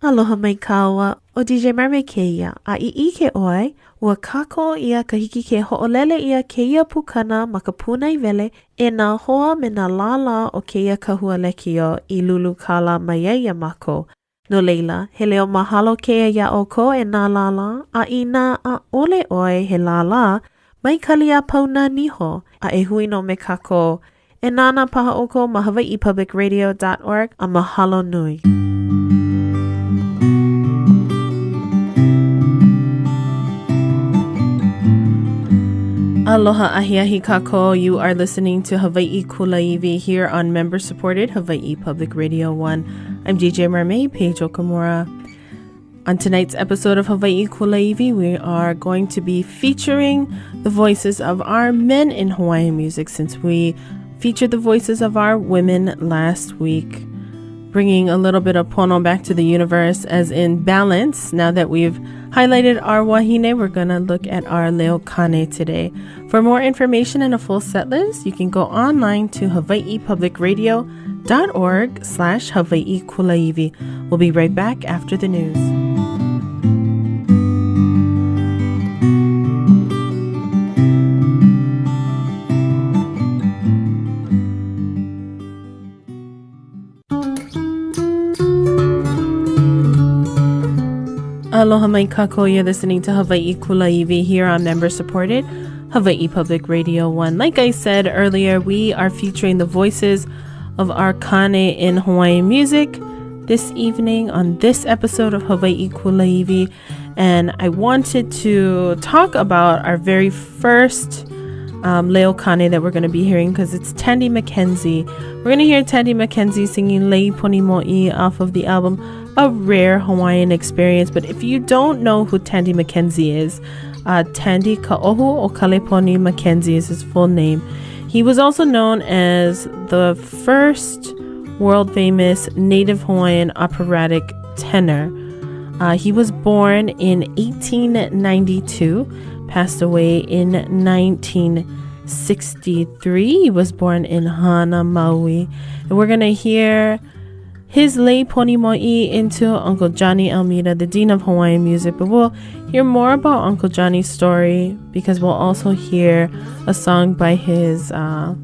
Aloha mai kāua, ʻo DJ Mermaid kēia, a i ʻike ʻoe, ua kākoʻo ʻia ka hiki ke hoʻolele ʻia kēia pukana ma ka pūnaewele e nā hoa me nā lālā o kēia kahua lekiō i lulu kālā mai ai iā mākou. No laila, he leo mahalo kēia iā ʻoukou e nā lālā, a inā ʻaʻole ʻoe he lālā, mai kali a pau nā niho, a e hui nō me kākou. E nānā paha ʻoukou ma hawaiipublicradio.org a mahalo nui. Aloha ahiahi kākou. You are listening to Hawaiʻi Kulāiwi here on member-supported Hawaiʻi Public Radio 1. I'm DJ Mermaid, Paige Okamura. On tonight's episode of Hawaii Kulaiwi, we are going to be featuring the voices of our men in Hawaiian music since we featured the voices of our women last week, bringing a little bit of pono back to the universe as in balance. Now that we've highlighted our wahine, we're going to look at our leo kane today. For more information and a full set list, you can go online to hawaiipublicradio.org slash Hawaii Kulaiwi. We'll be right back after the news. Aloha mai kākou. You're listening to Hawaii Kulāiwi here on member supported Hawaii Public Radio 1. Like I said earlier, we are featuring the voices of our kane in Hawaiian music this evening on this episode of Hawaii Kulāiwi. And I wanted to talk about our very first um, Leo Kane that we're going to be hearing because it's Tandy McKenzie. We're going to hear Tandy McKenzie singing Lei Poni Mo'i off of the album A Rare Hawaiian Experience. But if you don't know who Tandy McKenzie is, uh, Tandy Ka'ohu Okaleponi McKenzie is his full name. He was also known as the first world famous native Hawaiian operatic tenor. Uh, he was born in 1892, passed away in 1963. He was born in Hana, Maui. And we're going to hear his lei poni mo'i into Uncle Johnny Almeida, the Dean of Hawaiian Music. But we'll hear more about Uncle Johnny's story because we'll also hear a song by his uh,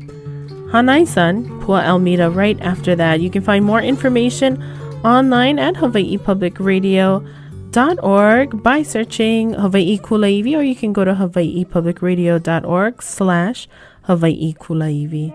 Hanai son, Pua Almeida, right after that. You can find more information online at hawaiipublicradio.org by searching Hawaii Kulāiwi, or you can go to hawaiipublicradio.org slash Hawaii Kulāiwi.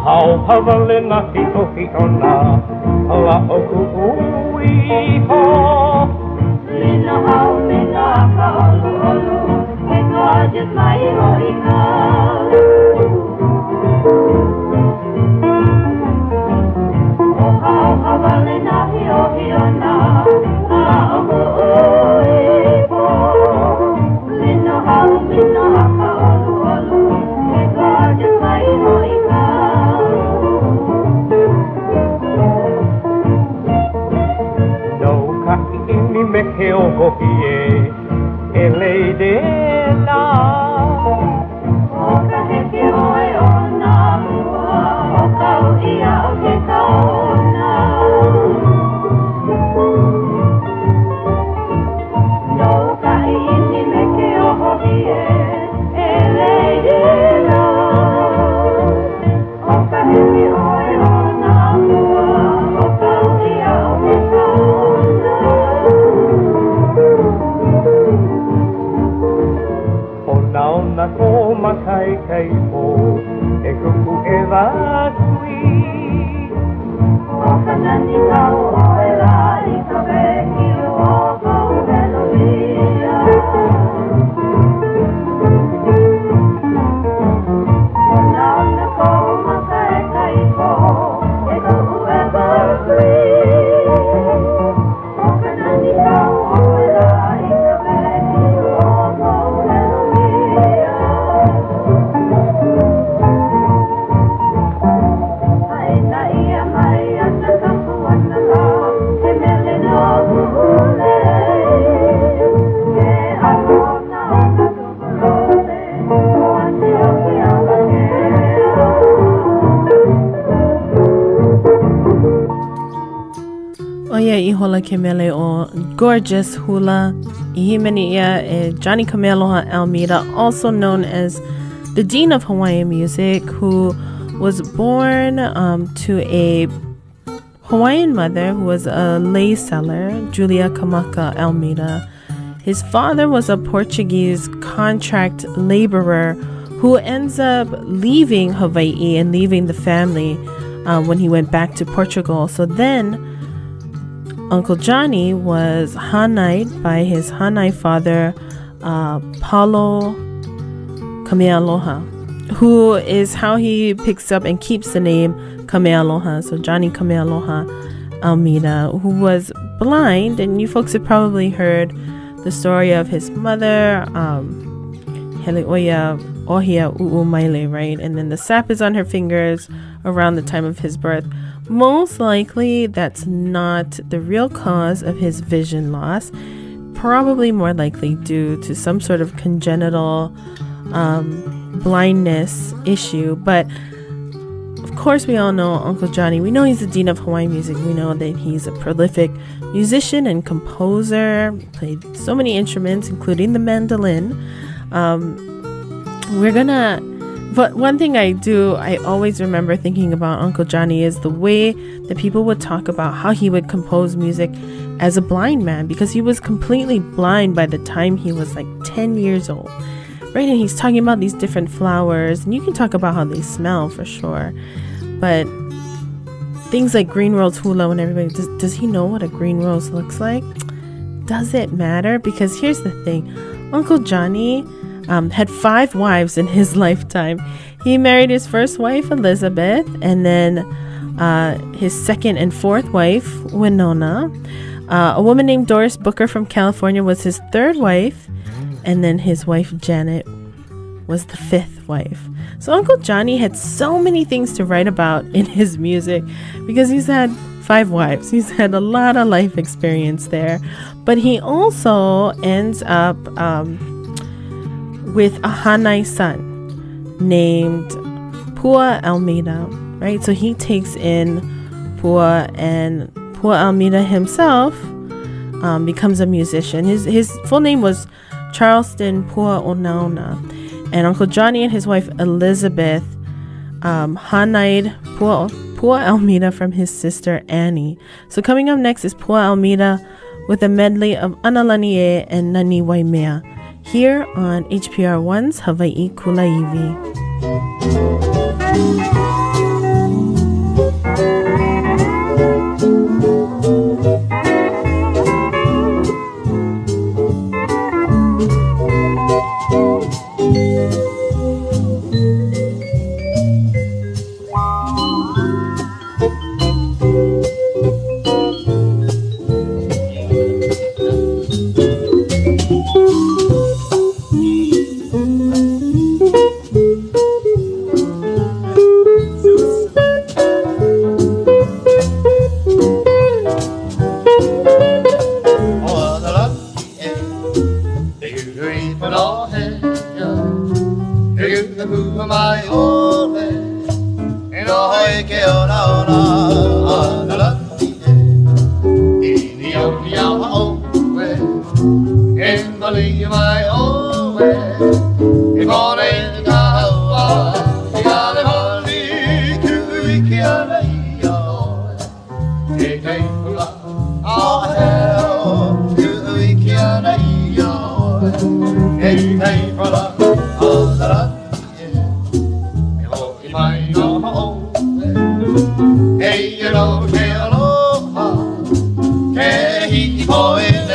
Ohaoha wale nā hiʻohiʻona a o kuʻu ipo. Lina hau me nā ka ʻoluʻolu, he gorgeous mai hoʻi kau. Ohaoha wale nā hiʻohiʻona a o kuʻu ipo. Lina hau me nā ka ʻoluʻolu, he gorgeous mai hoʻi kau. No ka ʻiʻini me ke ohohie e lei lā. ʻO ka heke ʻoe o nā pua, ʻo ka uʻi aʻo ke kaona. No ka ʻiʻini me ke ohohie e lady lā. ʻO ka heke ʻoe o nā pua, ʻo ka uʻi aʻo ke kaona. Onaona ko makaika ipo e kuʻu ʻewa sweet. ʻO ka nani kau ʻoe lā i ka wēkiu o kou melodia. Onaona ko makaʻeka ipo e kuʻu evergreen. ʻO ka nani kau ʻoe lā i ka wēkiu o kou melodia. Haʻina ʻia mai ana ka puana lā, he mele no kuʻu lei. Ke ʻano onaona tuberose, ʻo ane o ke awakea. ʻO ia ihola ke mele ʻo Gorgeous Hula i hīmeni ʻia e Johnny Kamealoha Almeida, also known as the Dean of Hawaiian Music, who was born to a Hawaiian mother who was a lei seller, Julia Kamaka Almeida. His father was a Portuguese contract laborer who ends up leaving Hawaii and leaving the family when he went back to Portugal. So then Uncle Johnny was hanai by his hanai father, Paulo Kamealoha, who is how he picks up and keeps the name Kamealoha. So Johnny Kamealoha Almeida, who was blind, and you folks have probably heard the story of his mother, Hele Oia Ohia U'u Maile, right? And then the sap is on her fingers around the time of his birth. Most likely, that's not the real cause of his vision loss. Probably more likely due to some sort of congenital blindness issue. But of course, we all know Uncle Johnny. We know he's the Dean of Hawaiian Music. We know that he's a prolific musician and composer, played so many instruments, including the mandolin. But one thing I always remember thinking about Uncle Johnny is the way that people would talk about how he would compose music as a blind man, because he was completely blind by the time he was like 10 years old, right? And he's talking about these different flowers, and you can talk about how they smell for sure, but things like green rose hula, when everybody, does he know what a green rose looks like? Does it matter? Because here's the thing, Uncle Johnny had 5 wives in his lifetime. He married his first wife, Elizabeth, and then his second and fourth wife, Winona. A woman named Doris Booker from California was his third wife, and then his wife, Janet, was the fifth wife. So Uncle Johnny had so many things to write about in his music because he's had 5 wives. He's had a lot of life experience there. But he also ends up with a Hanai son named Pua Almeida, right? So he takes in Pua, and Pua Almeida himself becomes a musician. His full name was Charleston Pua Onaona. And Uncle Johnny and his wife Elizabeth hanai'd Pua Almeida from his sister Annie. So coming up next is Pua Almeida with a medley of Analani E and Nani Waimea here on HPR One's Hawaii Kulāiwi. i ke onaona a nā lani e. I niau ʻoe, e malia mai ʻoe, e pone i ka ua, i ka leholi, kuʻu ʻike ʻana iā ʻoe. E kai hula a heo, kuʻu ʻike ʻana iā ʻoe. E kai hula a nā lani e, e hoʻi mai nō ʻoe. Eia nō ke aloha, ke hiʻipoi nei.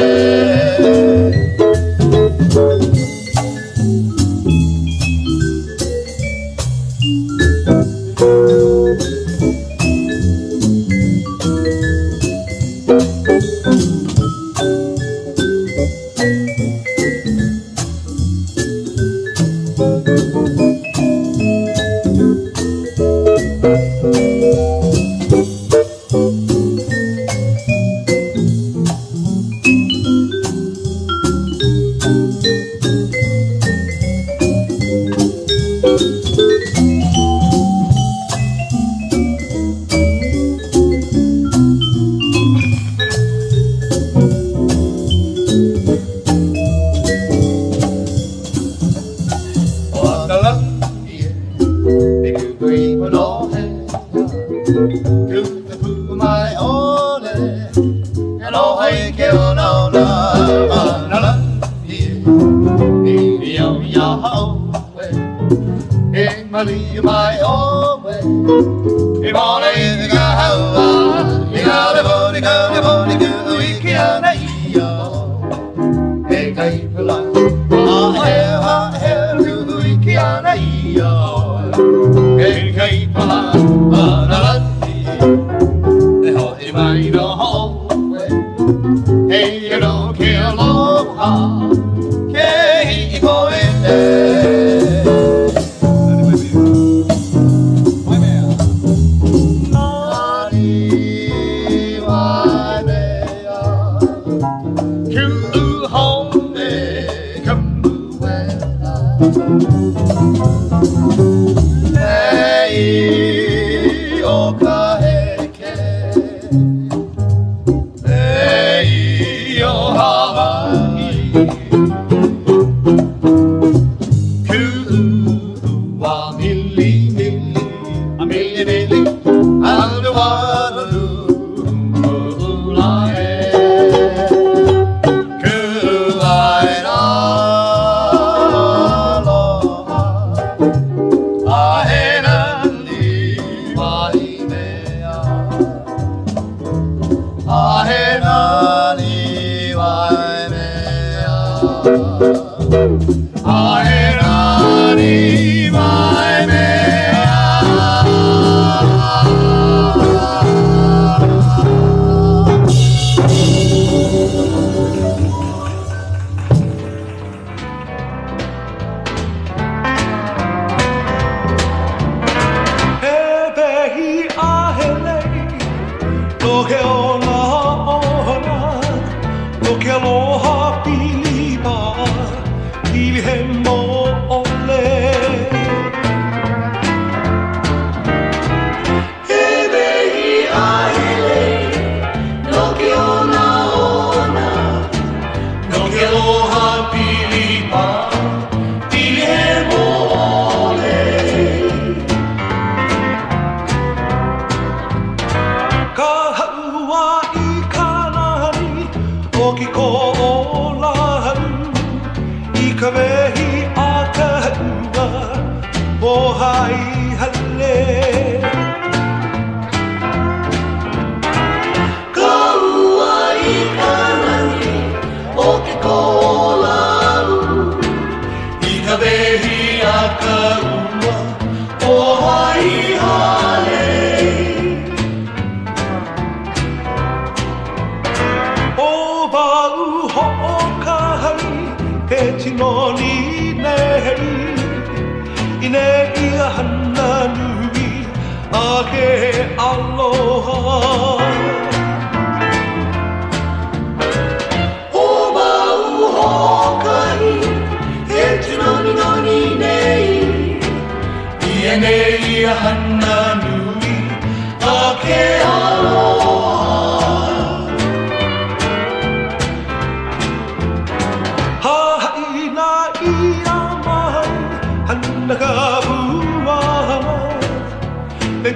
Nei ia hana nui.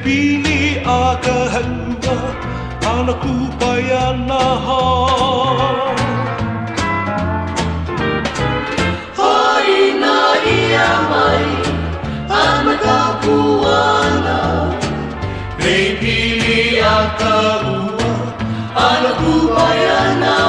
pili a ka ua ana kupaianaha. Haina ʻia mai ana ka puana, Nei pili a ka ua ana kupaianaha.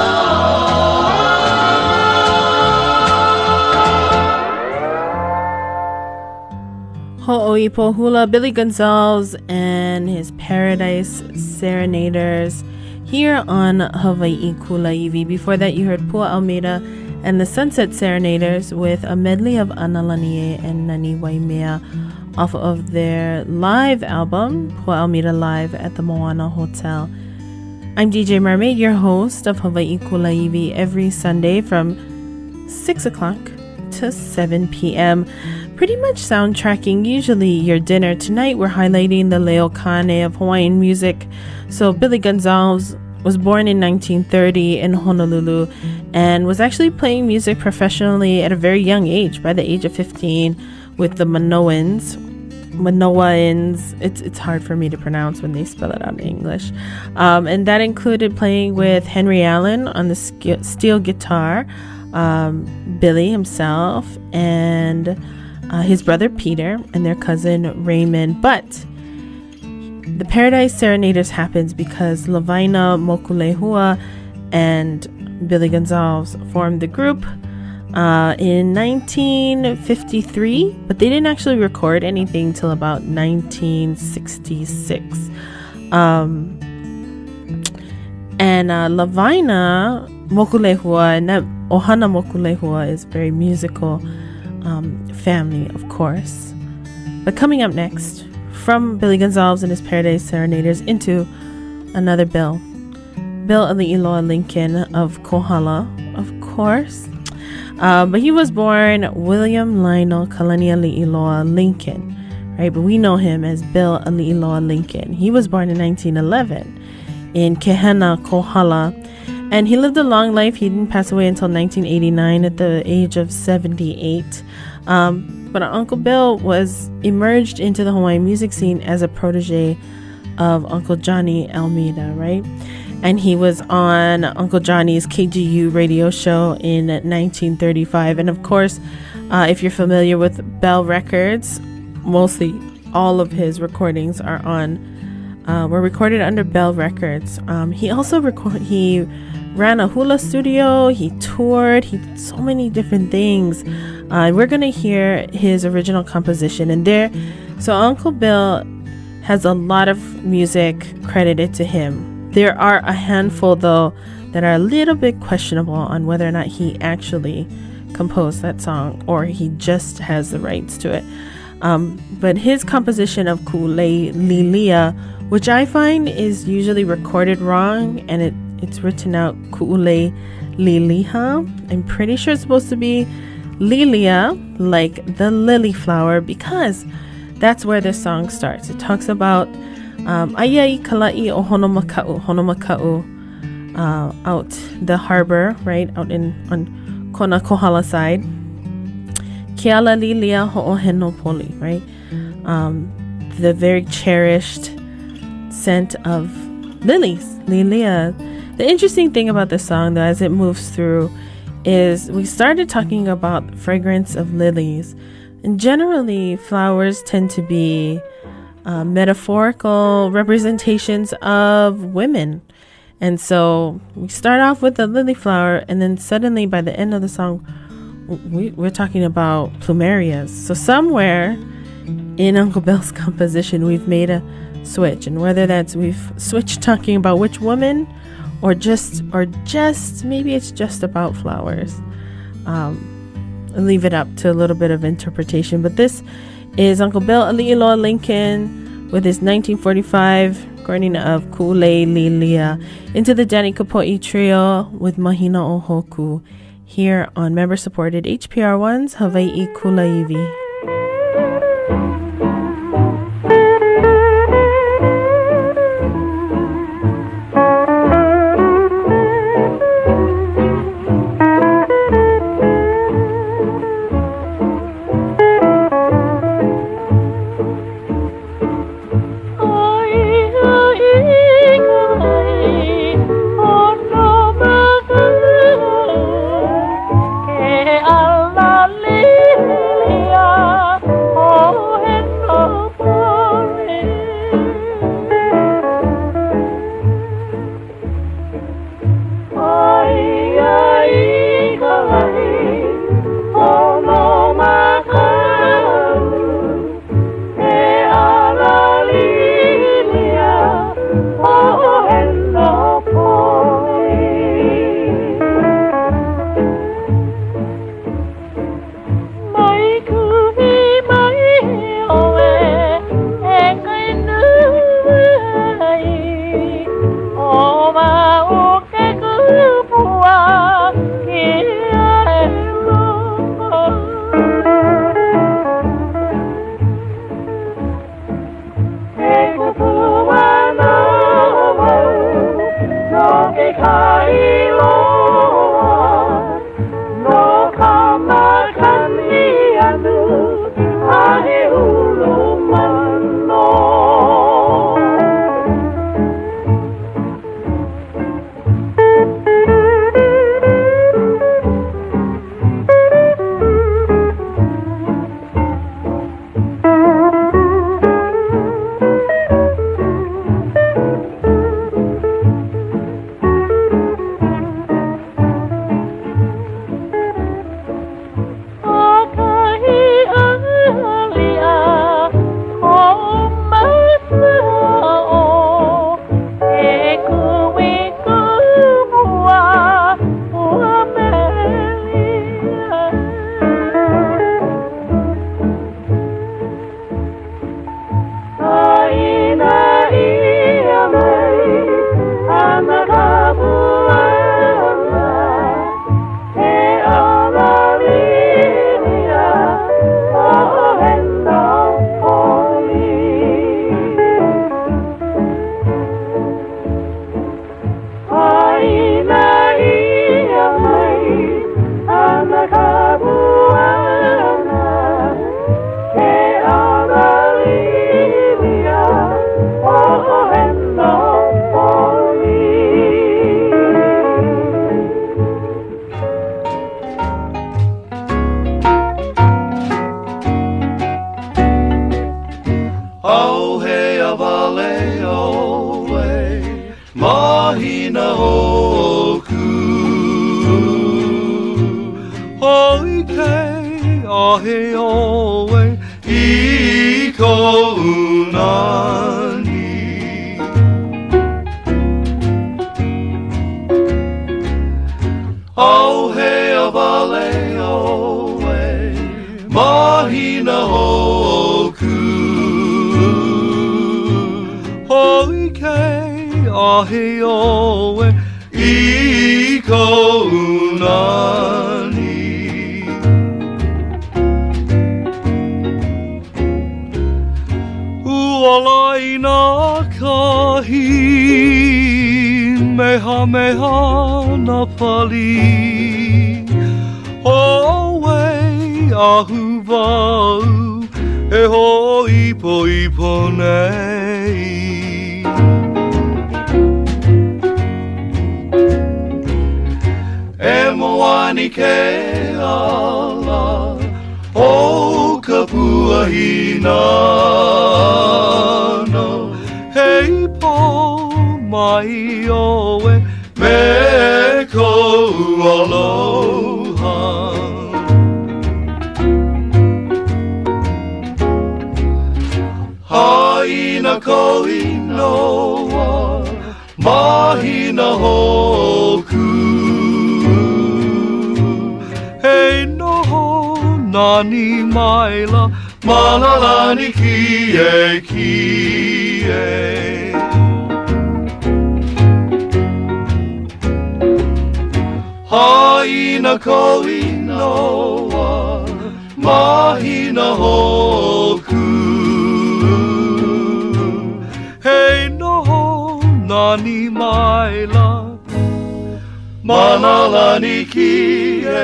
Ho'oipo Hula, Billy Gonzalez and his Paradise Serenaders here on Hawaii Kulaiwi. Before that, you heard Pua Almeida and the Sunset Serenaders with a medley of Analanie and Nani Waimea off of their live album, Pua Almeida Live at the Moana Hotel. I'm DJ Mermaid, your host of Hawaii Kulaiwi every Sunday from 6 o'clock to 7 p.m. Pretty much soundtracking usually your dinner. Tonight we're highlighting the Leo Kane of Hawaiian music. So Billy Gonzalez was born in 1930 in Honolulu and was actually playing music professionally at a very young age, by the age of 15, with the Manoans. Manoans. It's hard for me to pronounce when they spell it out in English. And that included playing with Henry Allen on the steel guitar, Billy himself, and his brother Peter, and their cousin Raymond. But the Paradise Serenaders happens because Lavina Mokulehua and Billy Gonzalez formed the group in 1953, but they didn't actually record anything till about 1966. And Lavina Mokulehua and that Ohana Mokulehua is very musical family, of course. But coming up next, from Billy Gonzalez and his Paradise Serenaders into another Bill. Bill Ali'iloa Lincoln of Kohala, of course. But he was born William Lionel Kalani Ali'iloa Lincoln, right? But we know him as Bill Ali'iloa Lincoln. He was born in 1911 in Kehena, Kohala, and he lived a long life. He didn't pass away until 1989 at the age of 78. But Uncle Bill was emerged into the Hawaiian music scene as a protege of Uncle Johnny Almeida, right? And he was on Uncle Johnny's KGU radio show in 1935. And of course, if you're familiar with Bell Records, mostly all of his recordings were recorded under Bell Records. He also he ran a hula studio, he toured, he did so many different things. We're going to hear his original composition. And there, so Uncle Bill has a lot of music credited to him. There are a handful, though, that are a little bit questionable on whether or not he actually composed that song or he just has the rights to it. But his composition of Ku'ulei Lilia, which I find is usually recorded wrong, and it's written out Ku'ulei Liliha. I'm pretty sure it's supposed to be Lilia, like the lily flower, because that's where this song starts. It talks about Aia i kala'i o Honomaka'u, Honomaka'u, out the harbor, right, out in on Kona Kohala side. Keala Lilia ho'oheno poli, right? The very cherished scent of lilies, Lilia. The interesting thing about this song, though, as it moves through, is we started talking about the fragrance of lilies. And generally, flowers tend to be metaphorical representations of women. And so we start off with the lily flower, and then suddenly by the end of the song, we're talking about plumerias. So somewhere in Uncle Bill's composition, we've made a switch. And whether that's we've switched talking about which woman, or just maybe it's just about flowers. Leave it up to a little bit of interpretation. But this is Uncle Bill Ali'iloa Lincoln with his 1945 recording of Ku'ulei Lilia into the Danny Kapoi Trio with Mahina o Hoku here on member-supported HPR One's Hawaii Kulaiwi. Oh. wale ʻoe, mahina hōkū. Hōʻike aʻe ʻoe i kou nani. ʻAuhea wale ʻoe, mahina hōkū. Hōʻike aʻe ʻoe i kou nani. Ua laina kahi mehameha nā pali ʻOe ahuwau e hoʻoipoipo nei. E moani ke ʻala o ka pua hīnano, He ipo mai ʻoe me kou aloha. Haʻina kou inoa, mahina hōkū. He noho nani maila ma nā lani kiʻekiʻe. Haʻina kou inoa, mahina hōkū. He noho nani maila ma nā lani kiʻekiʻe.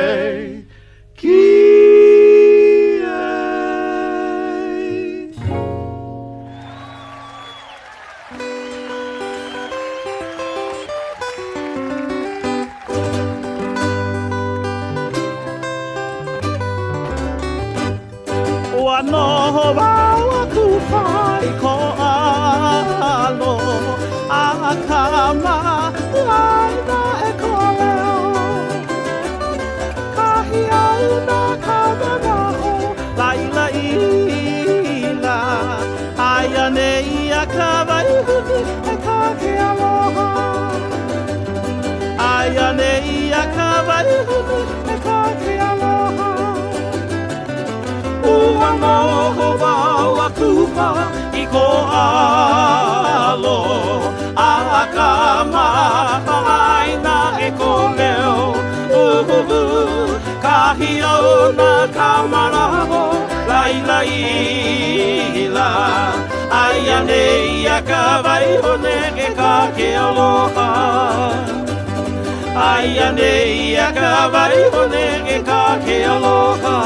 Ua noho wau a kupa i ko alo a kamaʻāina e ka leo. Kahi au na ka manaʻo laʻilaʻi Aia nei ia ka wai huli e ka ke aloha. Aia nei ia ka wai huli e ka ke aloha. Ua noho wau a kupa i ko alo a kamaʻāina e ko leo. Uhuhu, kahi au na ka manaʻo laʻilaʻi Aia nei ia ka wai hone e ka ke aloha. Aia nei ia ka wai hone e ka ke aloha.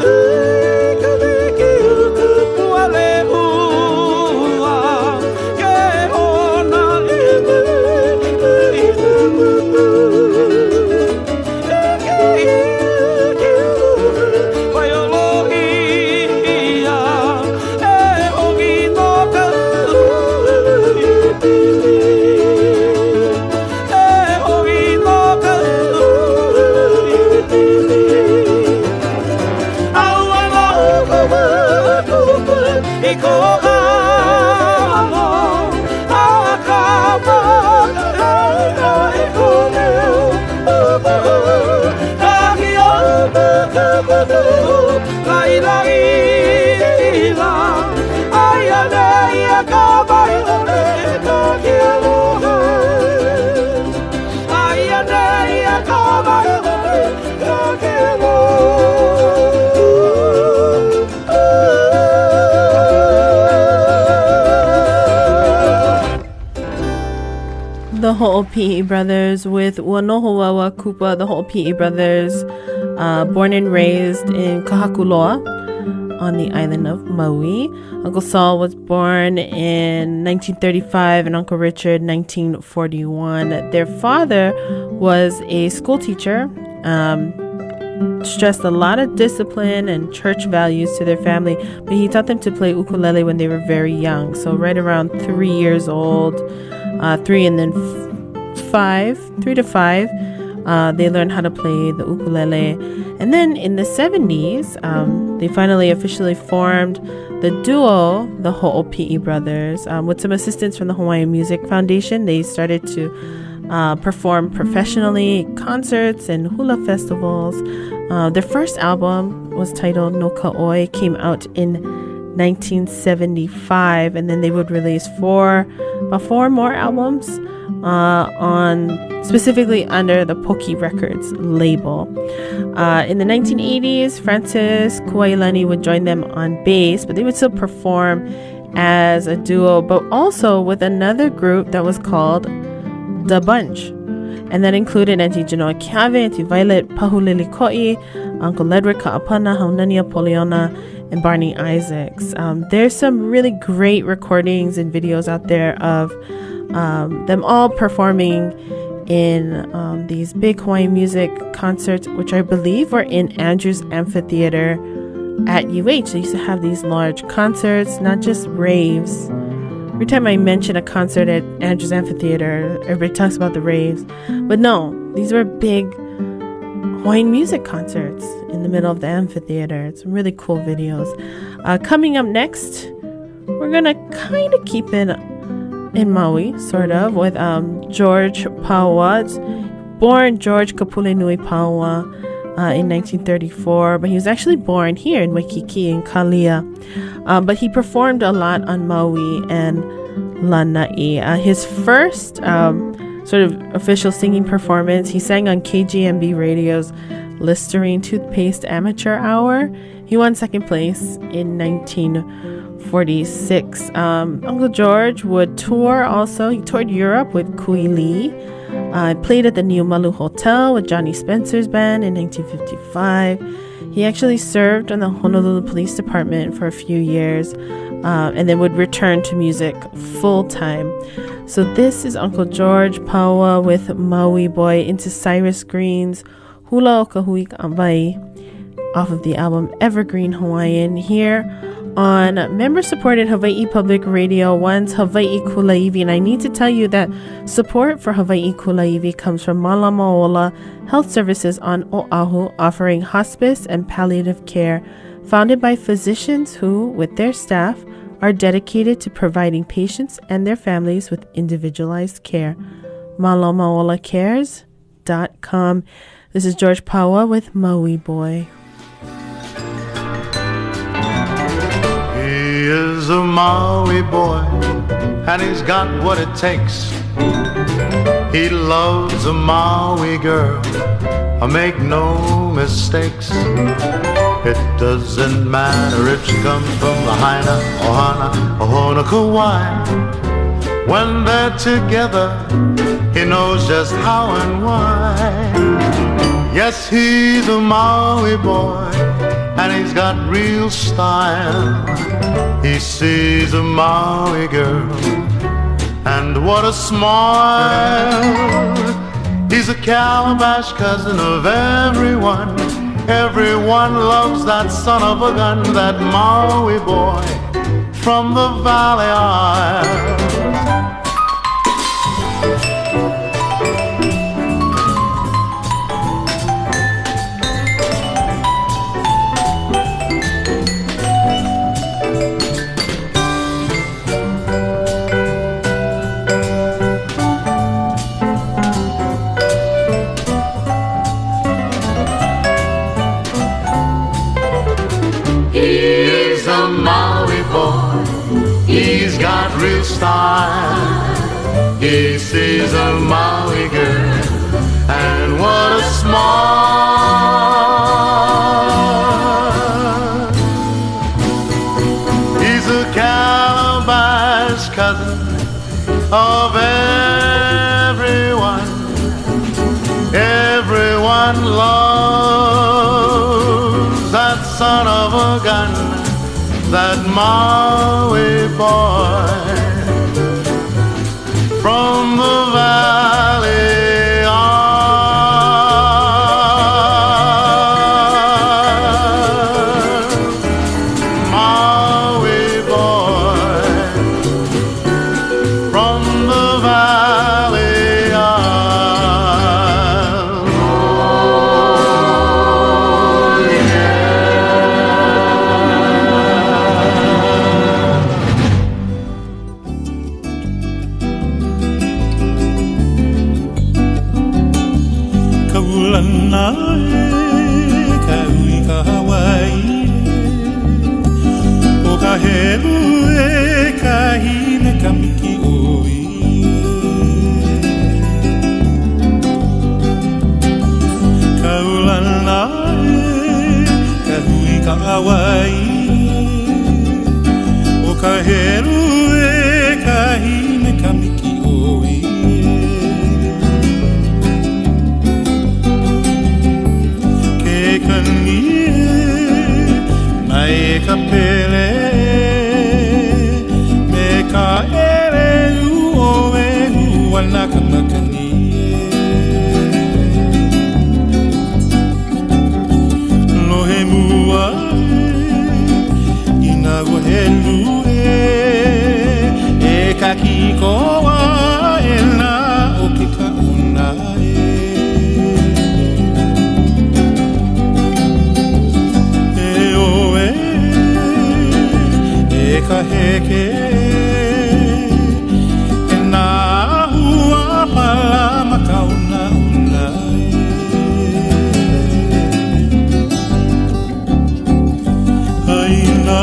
I ka wiki uku pua lehua, ke ona iwi i uku. E ke iki uku, waiolohi ia, e hoʻi no ka ui pili. E hoʻi no ka ui pili. A ua noho kupu i ko alo a kamaʻāina e ko leo. Kahi au na ka manaʻo laʻilaʻi Aia nei ia ka wai hone e ka ke aloha. Aia nei ia ka wai hone e ka ke aloha. The Ho'opi'i Brothers with Ua Noho Wau a Kupa, the Ho'opi'i Brothers, born and raised in Kahakuloa on the island of Maui. Uncle Saul was born in 1935 and Uncle Richard 1941. Their father was a school teacher, stressed a lot of discipline and church values to their family, but he taught them to play ukulele when they were very young. So right around 3 years old, 3 and then 5, 3 to 5, they learned how to play the ukulele. And then in the 70s, they finally officially formed the duo, the Ho'opi'i Brothers, with some assistance from the Hawaiian Music Foundation. They started to perform professionally, concerts and hula festivals. Their first album was titled No Ka Oi, came out in 1975, and then they would release about four more albums on specifically under the Poki Records label. In the 1980s, Francis Kuaihelani would join them on bass, but they would still perform as a duo, but also with another group that was called The Bunch. And that included Auntie Genoa Keawe, Auntie Violet Pahulili Uncle Ledward Ka'apana, Haunani Apoliona, and Barney Isaacs. There's some really great recordings and videos out there of them all performing in these big Hawaiian music concerts, which I believe were in Andrews Amphitheater at UH. They used to have these large concerts, not just raves. Every time I mention a concert at Andrews Amphitheater, everybody talks about the raves. But no, these were big Hawaiian music concerts in the middle of the amphitheater. It's really cool videos. Coming up next, we're going to kind of keep it in Maui, sort of, with George Paoa. Born George Kapulenui Paoa in 1934, but he was actually born here in Waikiki in Kalia. But he performed a lot on Maui and Lanai. His first sort of official singing performance, he sang on KGMB Radio's Listerine Toothpaste Amateur Hour. He won second place in 1946. Uncle George would tour also. He toured Europe with Kui Lee. Played at the Niumalu Hotel with Johnny Spencer's band in 1955. He actually served on the Honolulu Police Department for a few years, and then would return to music full time. So this is Uncle George Paoa with Maui Boy into Cyrus Green's Hula O Ka Hui Ka'awai off of the album Evergreen Hawaiian here on member-supported Hawaii Public Radio 1's Hawaii Kulaiwi. And I need to tell you that support for Hawaii Kulaiwi comes from Malama Ola Health Services on Oahu, offering hospice and palliative care, founded by physicians who, with their staff, are dedicated to providing patients and their families with individualized care. MalamaOlaCares.com. This is George Paoa with Maui Boy. He is a Maui boy, and he's got what it takes. He loves a Maui girl, make no mistakes. It doesn't matter if she comes from Lahaina, Ohana, or Honokowai. When they're together, he knows just how and why. Yes, he's a Maui boy, and he's got real style. He sees a Maui girl, and what a smile. He's a calabash cousin of everyone. Everyone loves that son of a gun, that Maui boy from the Valley Isle. He's got real style. He sees a Maui girl, and what a smile. He's a calabash cousin of everyone. Everyone loves that son of a gun, that Maui boy from the Valley Isle. kiko aʻela o ke kaona e. E ʻoe e ka heke e nā hua palama kaonaona e. Haina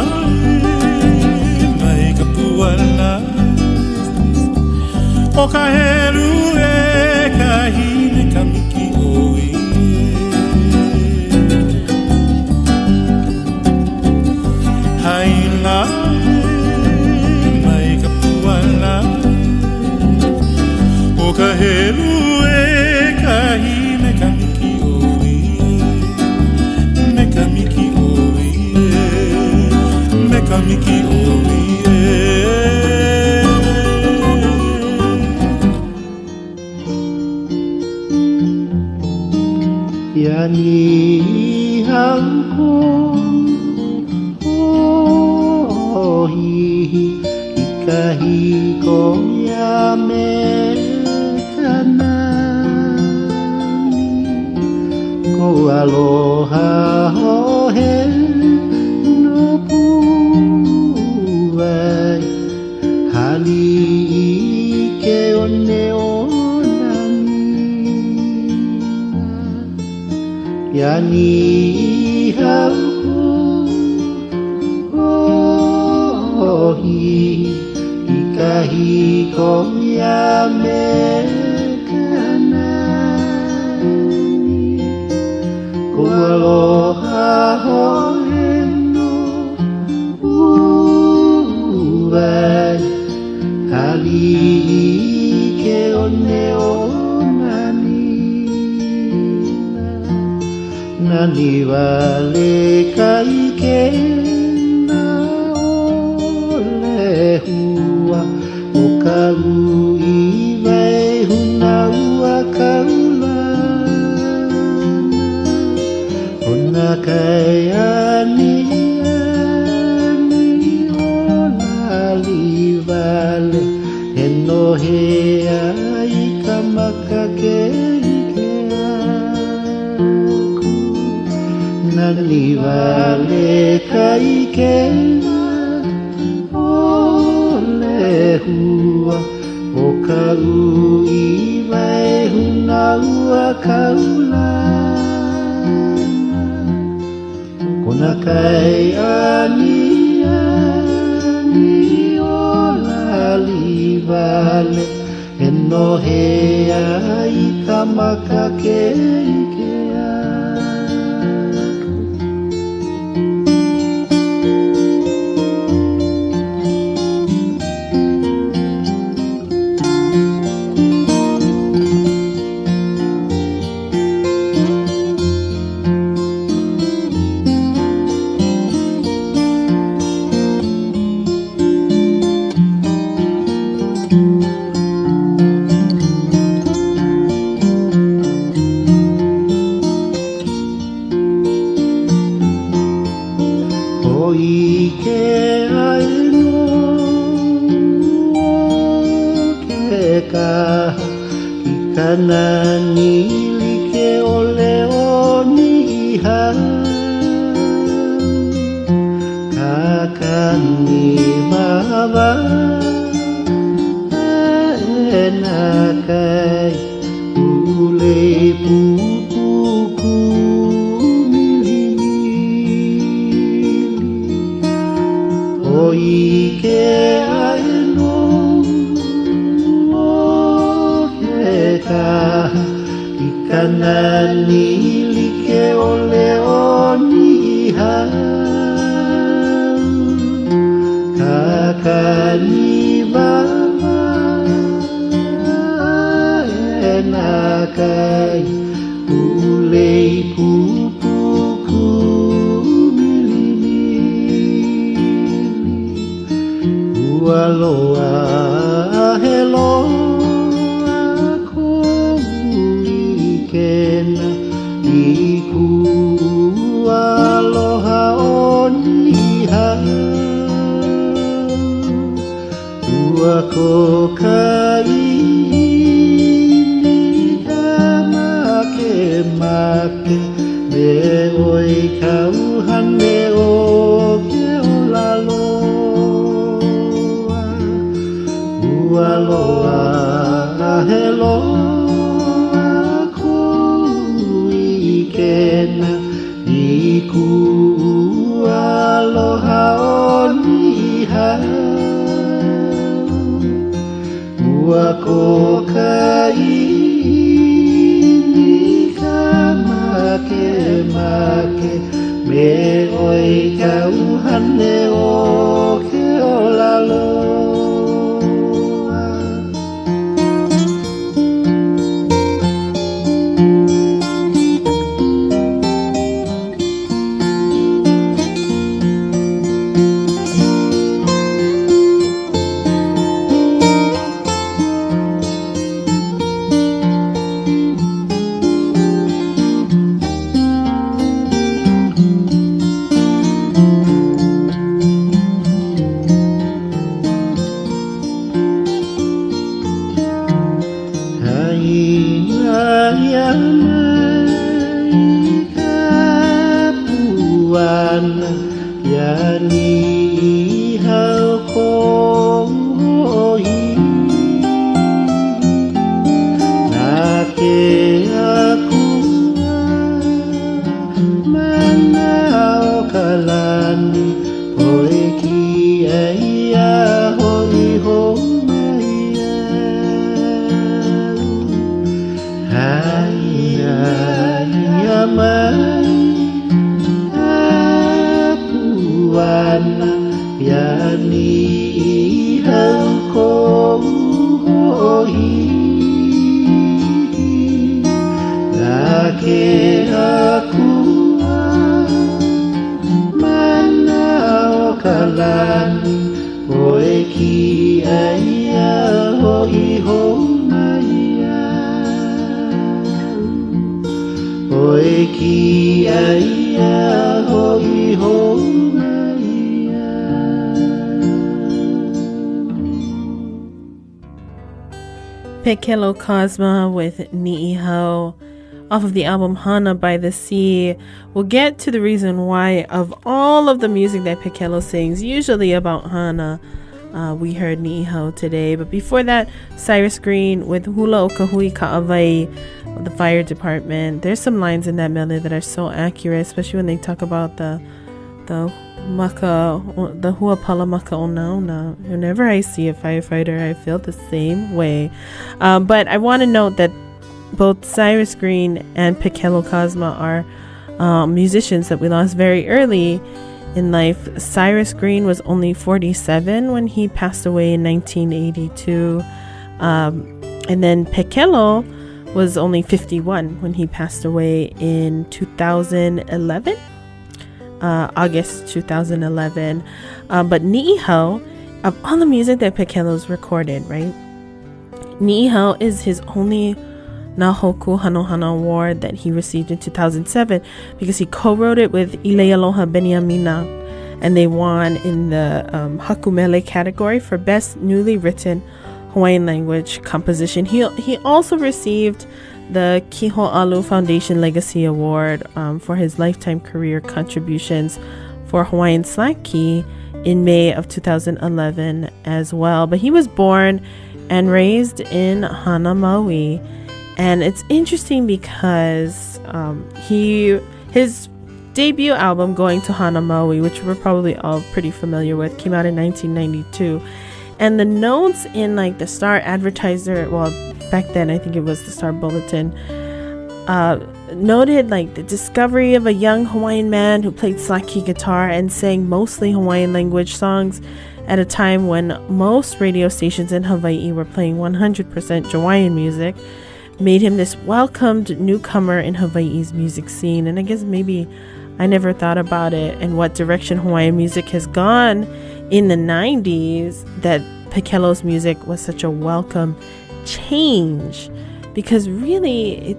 e mai ka puana o ka helu ʻekahi me ka mikiʻoi Haina e mai ka puana o ka helu ʻekahi me ka mikiʻoi me ka mikiʻoi me ka mikiʻoi Iā Niʻihau kōhihi i kahiko ia me ka nani Kou aloha hoʻoheno puʻuwai Hali i ke one o Nanina Iā Niʻihau kōhihi i kahiko ia me ka nani Kou aloha hoʻoheno puʻuwai Hali i ke one o Nanina Nani wale ka ʻikena o Lehua ʻO ka uʻi waihona ua kaulana ʻO nā kai aniani o Nāliwale He nohea i ka maka ke ʻike aku Nani wale ka ʻikena o Lehua ʻO ka uʻi waihona ua kaulana Kona kai aniani o Nāliwale He nohea i ka maka ke ʻike aku. Hōʻike aʻe nō ʻo Kekaha i ka nani like ʻole o Niʻihau Kakani wāwae nā kai ʻUlei pupuku milimili Hōʻike aʻe nō ʻo Kekaha i ka nani like ʻole o Niʻihau Kakani wāwae nā kai ʻUlei pupuku milimili Ua loaʻa he loa koʻu ʻikena i kuʻu aloha o Niʻihau. Ua ko ka ʻiʻini ka makemake Me ʻoe i ka ʻuhane o ke ola loa Ua loaʻa he loa koʻu ʻikena I kuʻu aloha ʻo Niʻihau Ua ko ka ʻiʻini ka makemake Me ʻoe i ka ʻuhane o ke ola loa. Haʻina ʻia mai ka puana iā Niʻihau koʻu hoʻohihi. Na ke Akua mana o ka lani ʻoe kiaʻi a hoʻi hou mai iaʻu. Haʻina ʻia mai ka puana iā Niʻihau koʻu hoʻohihi. Na ke Akua mana o ka lani ʻoe kiaʻi a hoʻi hou mai iaʻu. ʻOe kiaʻi a hoʻi hou mai iaʻu. Pekelo Cosma with Ni'ihau off of the album Hana by the Sea. We'll get to the reason why of all of the music that Pekelo sings, usually about Hana. We heard Ni'ihau today, but before that, Cyrus Green with Hula o ka Hui Ka'awai, the fire department. There's some lines in that melody that are so accurate, especially when they talk about the maka, the huapala maka onaona. Whenever I see a firefighter, I feel the same way. But I want to note that both Cyrus Green and Pekelo Cosma are musicians that we lost very early in life. Cyrus Green was only 47 when he passed away in 1982. And then Pekelo was only 51 when he passed away in 2011. August 2011. But Ni'ihau, of all the music that Pekelo's recorded, right? Ni'ihau is his only Na Hoku Hanohano Award that he received in 2007 because he co-wrote it with Ileialoha Beniamina, and they won in the Hakumele category for Best Newly Written Hawaiian Language Composition. He also received the Kiho'alu Foundation Legacy Award for his lifetime career contributions for Hawaiian Slack Key in May of 2011 as well. But he was born and raised in Hana, Maui. And it's interesting because his debut album, Going to Hana, Maui, which we're probably all pretty familiar with, came out in 1992. And the notes in the Star Advertiser, well, back then I think it was the Star Bulletin, noted the discovery of a young Hawaiian man who played slack key guitar and sang mostly Hawaiian language songs at a time when most radio stations in Hawaii were playing 100% Jawaiian music, made him this welcomed newcomer in Hawaii's music scene. And I guess maybe I never thought about it and what direction Hawaiian music has gone in the 90s, that Pekelo's music was such a welcome change, because really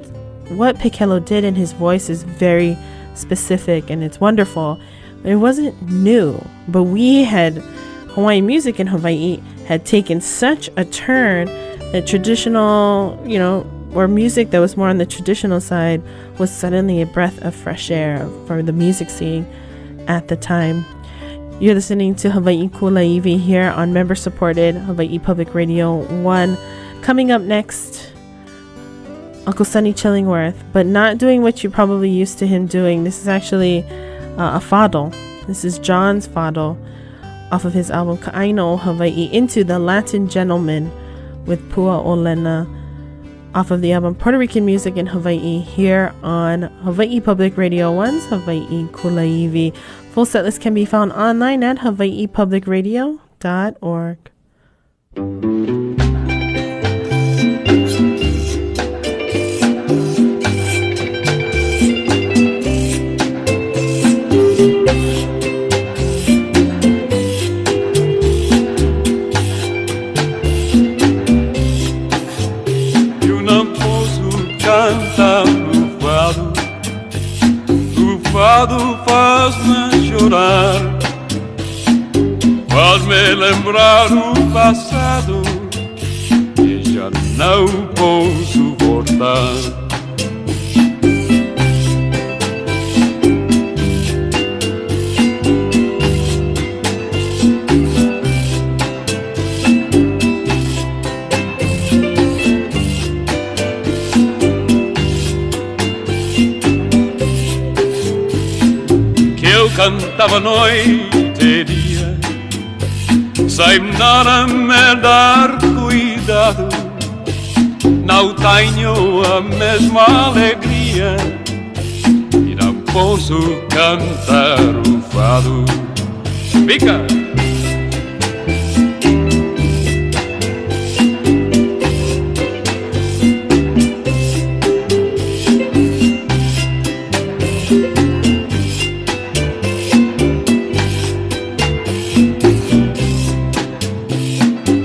what Pekelo did in his voice is very specific and it's wonderful. It wasn't new, but we had Hawaiian music in Hawaii had taken such a turn that traditional, you know, or music that was more on the traditional side was suddenly a breath of fresh air for the music scene at the time. You're listening to Hawaii Kulaiwi here on member supported Hawaii Public Radio 1. Coming up next, Uncle Sonny Chillingworth, but not doing what you're probably used to him doing. This is actually a fado. This is John's fado off of his album Ka'aina o Hawaii into the Latin Gentleman with Pua Olena off of the album Puerto Rican Music in Hawaii here on Hawaii Public Radio 1's Hawaii Kulaiwi. Full setlist can be found online at hawaiipublicradio.org. Eu não posso cantar o fado, o fado faz-me chorar, faz-me lembrar o passado e já não posso voltar. Que eu cantava noite e dia, sem nada me dar cuidado. Não tenho a mesma alegria e não posso cantar o fado. Fica!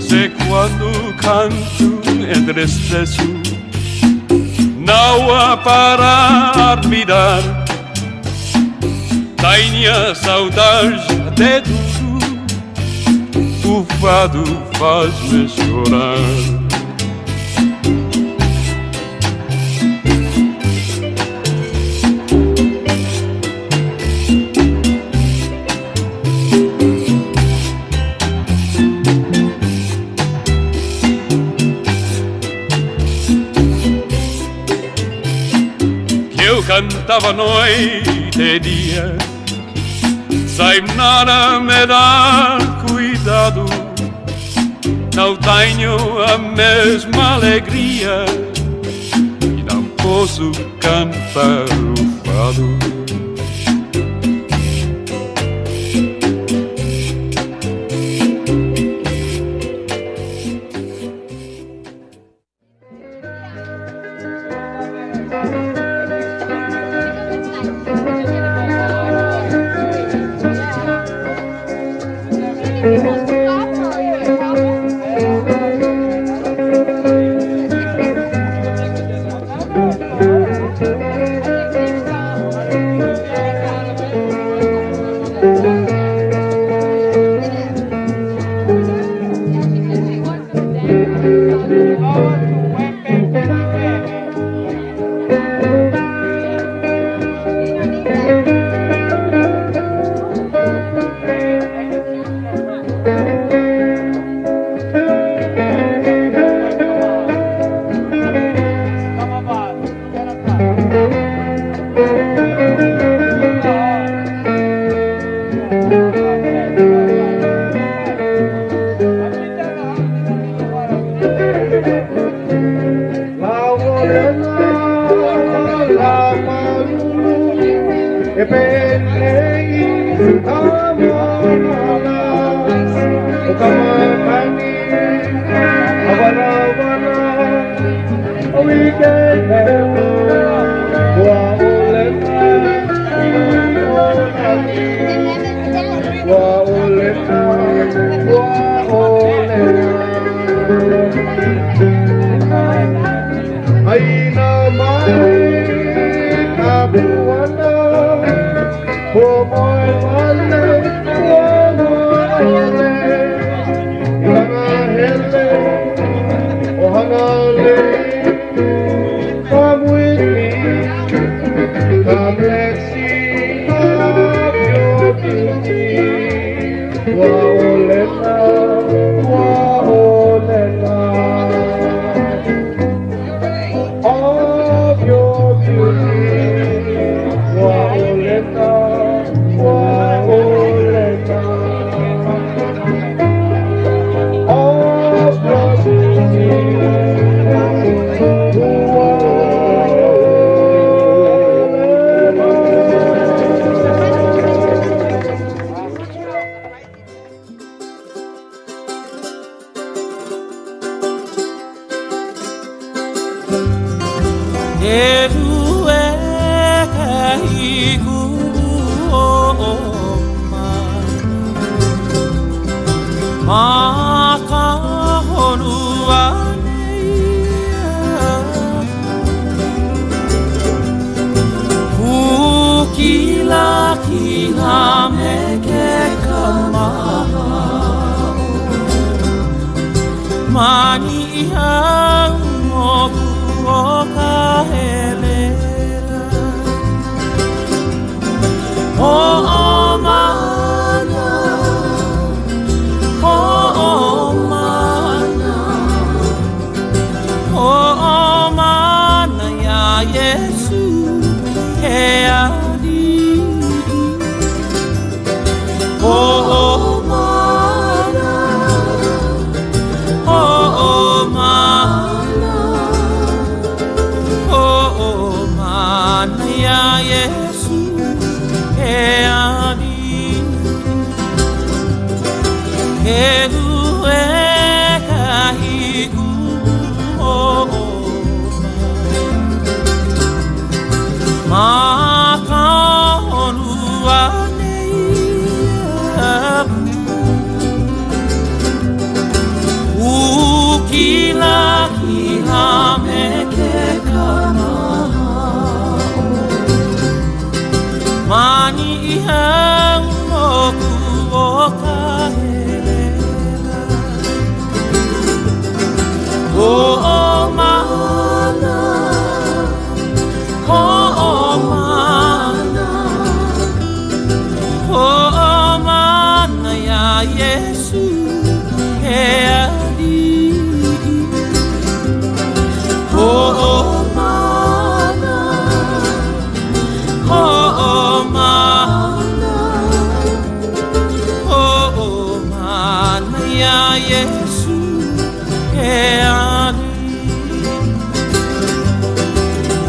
Se quando canto entristeço, não há para admirar. Tenho saudade de tudo, o fado faz-me chorar. Que eu cantava noite e dia, sem nada me dar cuidado. Não tenho a mesma alegria e não posso cantar o fado. Aina mai ka puana, pua moe wale, Ke e ka hiku o Ma ka honua nei Kukila kila me ke kamaha Mani au moku o ka helena Ho'omana, ho'omana, ho'omana iā Iesu ke ali'i. Ho'omana, ho'omana, ho'omana iā Iesu ke ali'i. Ke ue ka hiku Ma ka honua nei Ukila kila me ke kamaha Mani au moku o ka helena Ho'omana, ho'omana, ho'omana iā Iesu ke ali'i. Ho'omana, ho'omana, ho'omana iā Iesu ke ali'i.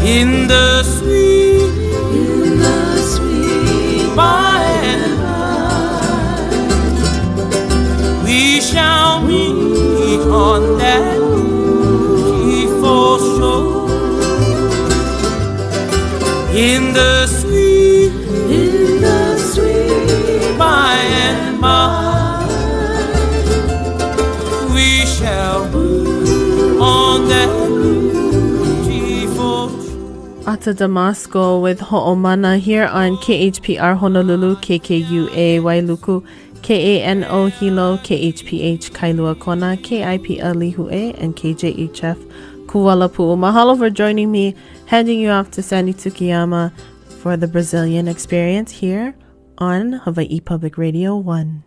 In the sweet, in the sweet by and by, we shall meet on that beautiful shore. In the sweet, in the sweet by and by, we shall meet on that beautiful shore. Ata Damasco with Ho'omana here on KHPR Honolulu, KKUA Wailuku, KANO Hilo, KHPH Kailua Kona, KIPL Lihue, and KJHF Kualapu'u. Mahalo for joining me, handing you off to Sandy Tsukiyama for the Brazilian experience here on Hawaii Public Radio 1.